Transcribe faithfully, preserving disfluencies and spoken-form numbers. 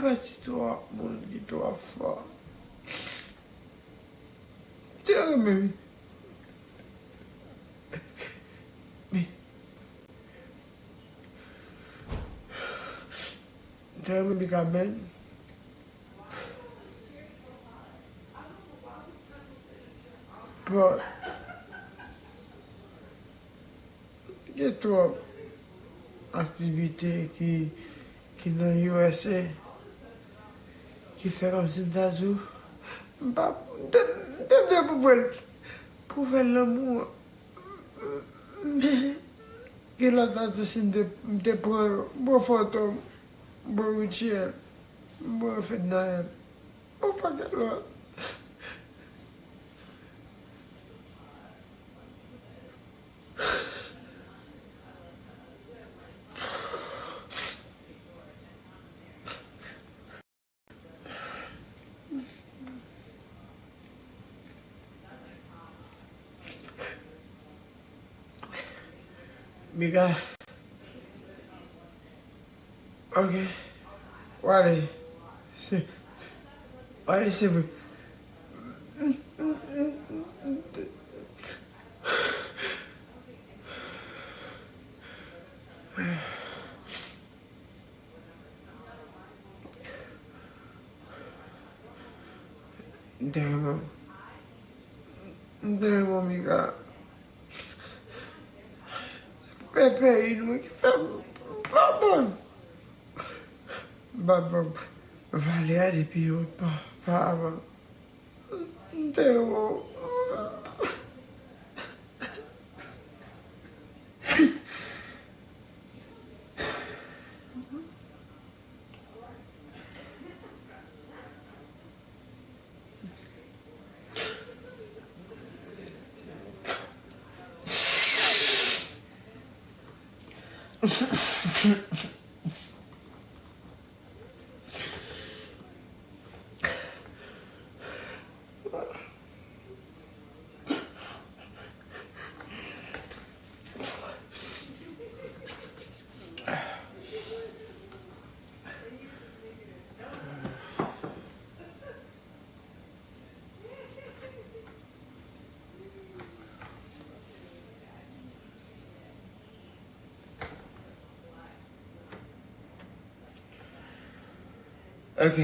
Pati twòp moun ki twò fò. Te renmen wi. Men, te renmen Mika, men. But, gen twòp aktivite ki, ki nan U S A, ki fè kòmsi m ta di w, m pa, m te, m te vle pou fè l, pou fè l lanmou an. Men, gen lòt atis m te, m te pran yo, m pran Fantom, m pran Richie, m pran Fednaelle, m pran yon pakèt lòt. Mika. Ok. Wale. Se, wale, se vre. M te renmen w. M te renmen w, Mika. E peyi nou ki fè m pa bon. M pa bon. Vale a depi yon pa, pa avan. M te renmen w. Ok,